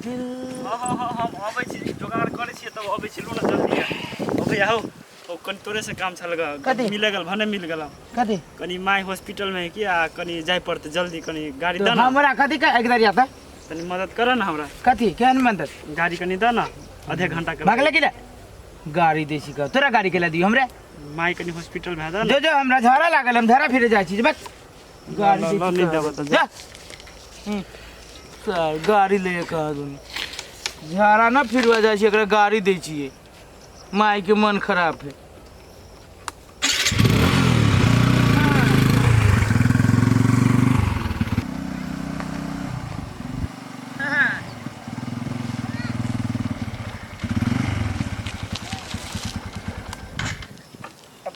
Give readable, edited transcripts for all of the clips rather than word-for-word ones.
दिल। हाँ हाँ हाँ, हम अबै छी, जोगाड़ करै छी तब अबै छी। लू ना जल्दी अबै आउ। ओ कनि तोरे से काम छल ग। कथी? मिल गेल भने मिल गेल। कथी? कनि माय हॉस्पिटल में है कि आ कनि जाय पड़तै जल्दी, कनि गाड़ी तो दे ना। हमरा कथी का एक दरिया था? तनी मदद कर ना हमरा। कथी केहन मदद? गाड़ी कनि दे ना आधे घंटा के। भागले कि रे गाड़ी दै छी का तोरा? गाड़ी के ला दियो हमरा? माय कनि हॉस्पिटल में दे ना। जो जो हमरा झरा लागल, हम झरा फिरे जाइ छी बस। गाड़ी ल, दै ल, छी नहि का? देबो तऽ जा। सर गाड़ी ले के आदमी झाड़ा ना फिरवा जाइ छी, एकरा गाड़ी दै छियै। माय के मन खराब है।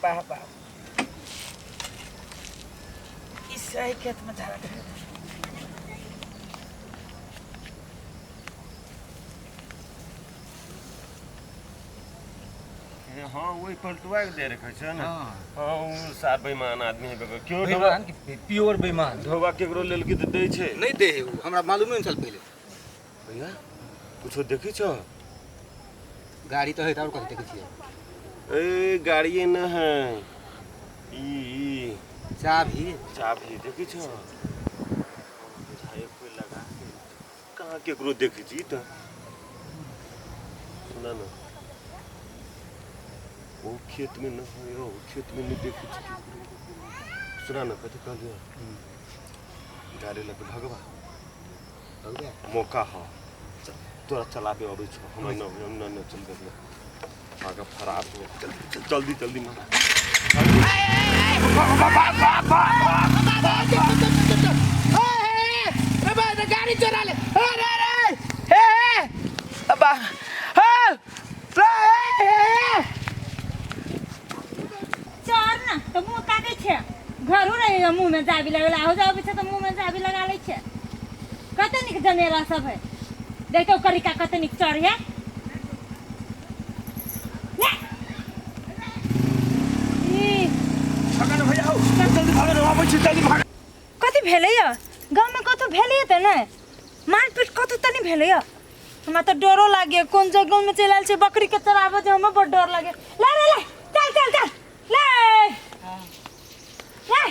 बाप इस सही खेत में झाड़ा। हाँ, वही पलटुआ के दे रखे छै ने। हाँ, उ साफ बेईमान आदमी है बेगर क्यों ढोबा बेईमान कि प्योर बेईमान। ढोबा केकरो लेलकी तऽ दै छै। नहीं दे है उ, हमरा मालूमे नहीं छल पहिले। भैया कुछो देखै छौ? गाड़ी तऽ है तऽ आओर कथी देखै छियै? ए गाड़िए न है ई ई चाभी। चाभी देखै छौ? बुझाए कोई लगा के कहाँ केकरो देखै छी तऽ सुना ना, ओ खेत में न है, ओ खेत में नहीं देखै छी केकरो। सुना ना, कथी कहलियै? गाड़ी लऽ के भगवा। भगवा? मौका ह तोरा चलाबे अबै छौ? हमरा न हम न न चल देबै आगे फरार हो। चल चल, जल्दी जल्दी मार। गाड़ी चोरा ले रे रे हे अब्बा हे रे। चर ना तऽ मुँह ताकै छै, घरो रहै मुँह में जाबी लगल आहो जाबी छै तऽ मुँह में जाबी लगा लै छै। कते नीक जनेरा सब है, देखतो करिका कते नीक चर है। ले। ई, कथी भेलैया गाँवमे? कथू भेलैया तऽ नहि मारपीट कथू तऽ नहि भेलैया? हमरा तऽ डरो लागे, कोन जगहमे चलि आयल छै बकरीके चराबऽ जे हमरा बड़ डर लागे। ले रे ले, चल चल चल, ले ले,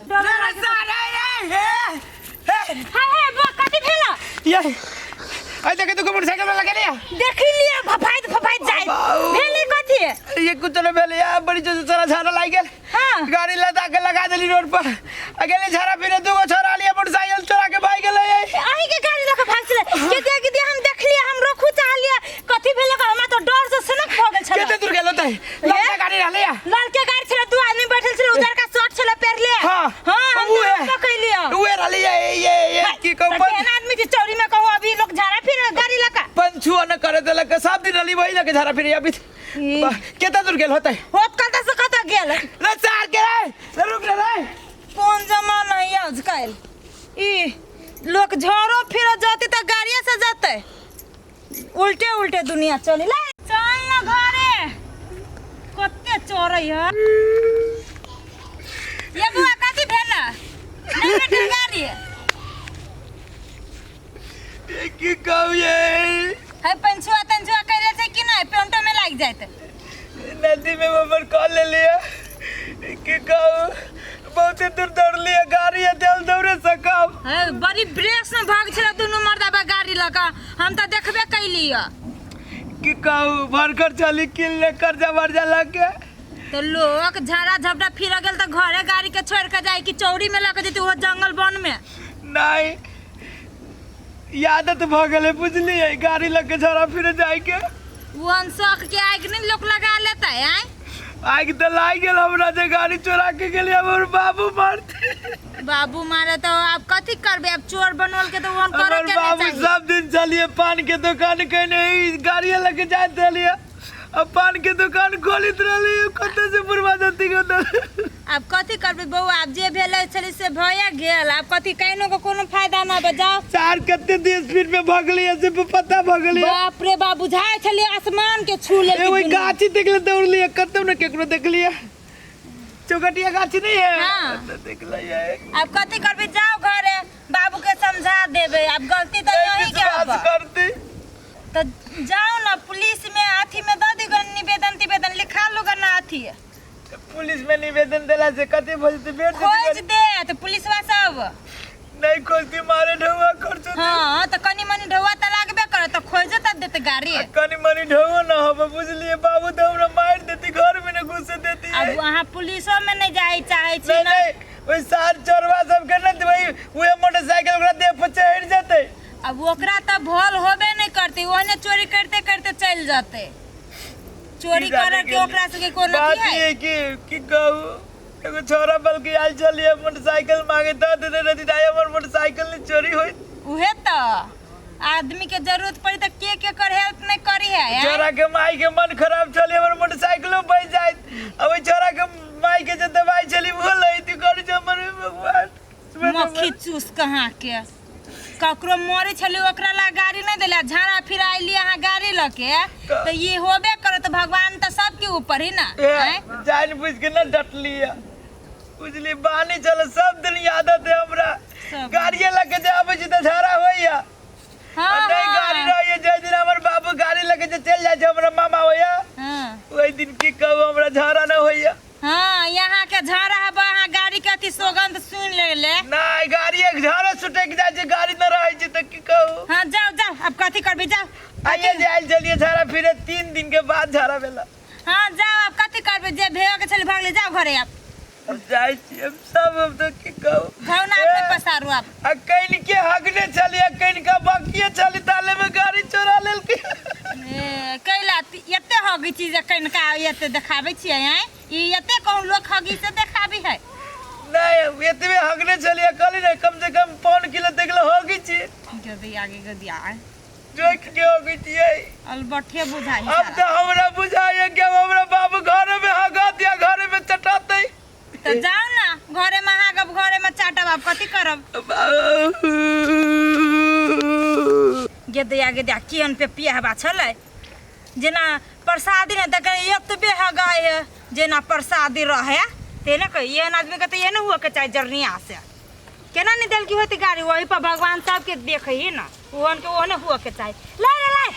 डरो लागे। हाय हाय बुआ, कथी भेला? ये आई देखे तू मोटरसाइकिल वाला के लिया। देखी लिया, फफाइत फफाइत जाइत। बाऊ। भेलै कथी? ये कुछ न भेलै या, बड़ी जोर से चला झाड़ा लागि गेल। गाड़ी लदा के लगा देली रोड पर, अकेले झाड़ा फिरे दूगो छोरा लिया, मोटरसाइकिल चोरा के भाग गेलै। अहीं के गाड़ी लऽ के भाग छलै के देख दिया, हम देखलियै, हम रोकू चाहलियै, कथी भेलै? हमरा तऽ डर से सनक भऽ गेल छलै। कते दूर गेल होतै? लड़का गाड़ी रहलै या? लड़के गाड़ी छलै, दू आदमी बैठल छलै, उजरका शर्ट छलै पहिरले। हाँ, हम उहे। तो पकड़लियै। उहे रहलै या, ये की कहू। तऽ केहन आदमी छै चौरी में कहू, अभी लोग झाड़ा फिर गाड़ी लगा पंछुआ न करे देलक, सब दिन रहली वही लके झाड़ा फिरे अभी। ई। कते दूर गेल होतै? होत कतऽ से कतऽ गेल। रे चार के रे रे, रुक रे रे। कोन जमाना है आजकल, ई लोग झाड़ो फिर जाते तऽ गाड़िए से जाते, उल्टे उल्टे दुनिया चली। ले चल ना घरे, कते चोरै है ये। बुआ, कथी भेल? नहीं भेटल गाड़ी? ये की कहू ये। है पंछुआ तंछुआ करे छै कि नहीं? पेंटो में लाग जाइत। नदी में हमर कॉल ले लिया, की कहू, बहुत दूर दौड़ लिया, गाड़ी है तेल दौड़े सकब। है बड़ी ब्रेक में भाग छला दुनू मर्दाबा गाड़ी लगा, हम तऽ देखबे कैली। की कहू, भरकर चली किल ले कर्जा वर्जा लगे। तो लोग झाड़ा झपटा फिर गेल तऽ घरे गाड़ी के छोड़ के जाए कि चौरी में लके जेतै वो जंगल वन में? नहीं, आदत भ गेलै बुझलियै, गाड़ी लके झड़ा फिरे जाइके। वन शौक के आगि नहीं लोग लगा लेता है आय? आगि तऽ लागि गेल हमरा जे गाड़ी चोरा के गेलियै, हमर बाबू मारते। बाबू मारे तो अब कथी करबे, अब चोर बनवल के तो वन करे हमर के बाबू नहीं चाहिए। सब दिन चलिए पान के दुकान कने ई गाड़िए लके जाइत रहलियै, अब पान के दुकान खोलित रहलियै, कतऽ से बुढ़वा जती के ओतऽ। अब कथी करबे बौआ, अब जे भेलै छलै से भए गेल, आब कथी कइनो के कोनो फायदा ना बजाओ। चार कते देर स्पीड में भगलियै से पता भगलियै। बाप रे बाप, बुझाइ छलै आसमान के छू लेलकै ए ओहि दुनू। गाछी देखले दौड़लियै, कतौ ने केकरो देखलियै, चौकटिया गाछी नहीं है? हाँ। तो देखलियै। अब कथी करबे, जाओ घरे, बाबू के समझा देबे, अब गलती तो नहीं यही के विश्वास अब करती। तो जाओ ना पुलिस में अथी में दऽ दिगो निवेदन तिवेदन लिखा लोग ना अथी। पुलिस में निवेदन देला से कथी भऽ जेतै? बेट खोज दे तो पुलिसवा सब। नहीं खोजती, मारे ढौआ खर्च। हाँ, तो कनी मनी ढौआ तऽ लागबे करत, तऽ खोजे तब देते गाड़ी। कनी मनी ढौआ ना होबे, बुझलिए? बाबू तो हमरा मार देती, घर में न घुसे देती। अब अहाँ पुलिसो में नहीं जाए चाहे छी? नहीं। ना। नहीं, ओइ सार चोरवा सब के न देबै, उहे मोटरसाइकिल ओकरा देह पर चढ़ जेतै। अब ओकरा तऽ भल होबे नहीं करते, ओहने चोरी करते करते चलि जेतै। चोरी की जाने करे के गेली। ओकरा सबके कोनो बात की है। ये कि कहू, एगो छोरा बल्कि आयल छलियै मोटरसाइकिल मांगे, दऽ देने रहती तऽ आइ हमर मोटरसाइकिल नहि चोरी होइत। उहे तऽ आदमी के जरूरत पड़ी तऽ के कर हेल्प नहीं करी है यार? छोरा के माई के मन खराब छलै, हमर मोटरसाइकिलो बचि जाइत। आ ओहि छोरा के माई के जे दवाई छलै ओहो लैती। करै छै हमर भगवान। मक्खी चूस कहाँ के ककरो मरे छलै, ओकरा ला गाड़ी नहीं देले, झाड़ा फिरा अइली अहाँ गाड़ी लके, तऽ ई होबे करत। भगवान तऽ सबके ऊपर ही ना। आँय? जान बुझ के न डटली है, बुझली? बानी चलो, सब दिन आदत है हमरा। सब। गाड़िए लके जे आबै छी तऽ झाड़ा होइया। हाँ। नहीं गाड़ी रहैया, जाहि दिन हमर बाबू गाड़ी लके जे चलि जाइ छै, हमरा मामा होइया, ओहि दिन की कहू, हमरा झाड़ा न होइया। हाँ, यहाँ के झाड़ा है, अहाँ गाड़ी के अथी सुगंध सुन ले ले। नहीं, गाड़ी एक झाड़ा सुटक जाइ छै, गाड़ी न रहै छै तऽ की कहू। हाँ, जाओ जाओ, अब कथी करबी, जाओ। आइए जे आयल छलियै झाड़ा फिरे, 3 दिन के बाद झाड़ा भेला। हाँ, जाओ, अब कथी करबी, जे भेव के छले भागले, जाओ घरे अब। अब जाइ छी हम सब, अब तऽ की कहू। घरना अपने पसारू अब। आ कनि के हगने छलियै, कनि के बाकिए छली, ताले में गाड़ी चोरा लेलकै। ए, कैला एते हगी चीज कनिका एते देखाबै छियै? आँय, ई एते कहूँ लोक हगी से देखाबी है? नहीं, एतबे हगने छलियै, कहली ने कम से कम 0.75 किलो देखले होगी छी। गदी आगे गदी आय। जोख के होगी छियै। अलबठे बुझाइ। अब तऽ हमरा बुझाइए कि अब हमरा बाबू घर में हगत या घर में चटाते। तऽ जाउ ना घरे में हागब, घरे में चाटब, आब कथी करब? गेदया गेदया केहन पे पियाहबा छलै, जेना प्रसादी ने तऽ एतबे हगाय है, जेना प्रसादी रहे तेना कह। एहन आदमी के तऽ एहन हुए के चाही। जरनिया से केना नहीं देलकी होती गाड़ी? वही पर भगवान सबके देखे ही ना, ओहन के ओहने हुए के चाही। ले ले ले।